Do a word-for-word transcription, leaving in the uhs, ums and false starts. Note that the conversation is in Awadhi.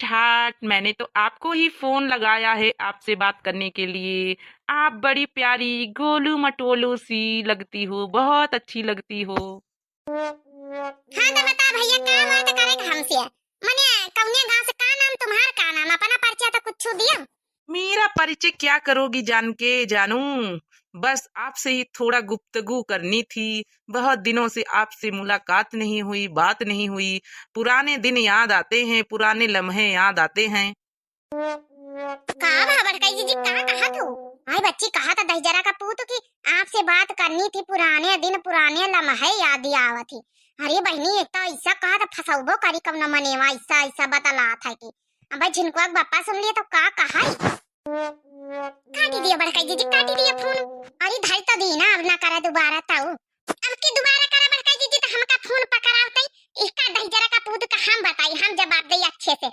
ठाट, मैंने तो आपको ही फोन लगाया है आपसे बात करने के लिए। आप बड़ी प्यारी गोलू मटोलू सी लगती हो, बहुत अच्छी लगती हो। हाँ, तो बता भैया, का बात करे के हमसे? मने, कौने गाँव से, का नाम तुम्हार, का नाम? अपना परिचय तो कुछ दियो। मेरा परिचय क्या करोगी जान के जानू, बस आपसे ही थोड़ा गुफ्तगू करनी थी। बहुत दिनों से आपसे मुलाकात नहीं हुई, बात नहीं हुई। पुराने दिन याद आते हैं, पुराने लम्हे याद आते हैं। का बा बड़काई जीजी, का कहा तू? आई बच्ची, कहा था दहिजरा का पूत कि आपसे बात करनी थी, पुराने दिन पुराने लम्हे याद आवत ही। अरे बहिनी, एक तो ऐसा कहा था, फसौबो करी कौनो मनेवा, ऐसा ऐसा बतलात है कि अबे झिनकुआ के बापा सुन लिए तो का कहा? काटी दिया बड़काई जीजी, काटी दिया फोन। अरे धरी तो दी ना, अब ना करे दोबारा ताऊ। अब की दोबारा करे बड़काई जीजी तो हमका फोन पकड़ावतई। इसका दहिजरा का पूत का हम बताई, हम जवाब दे अच्छे से।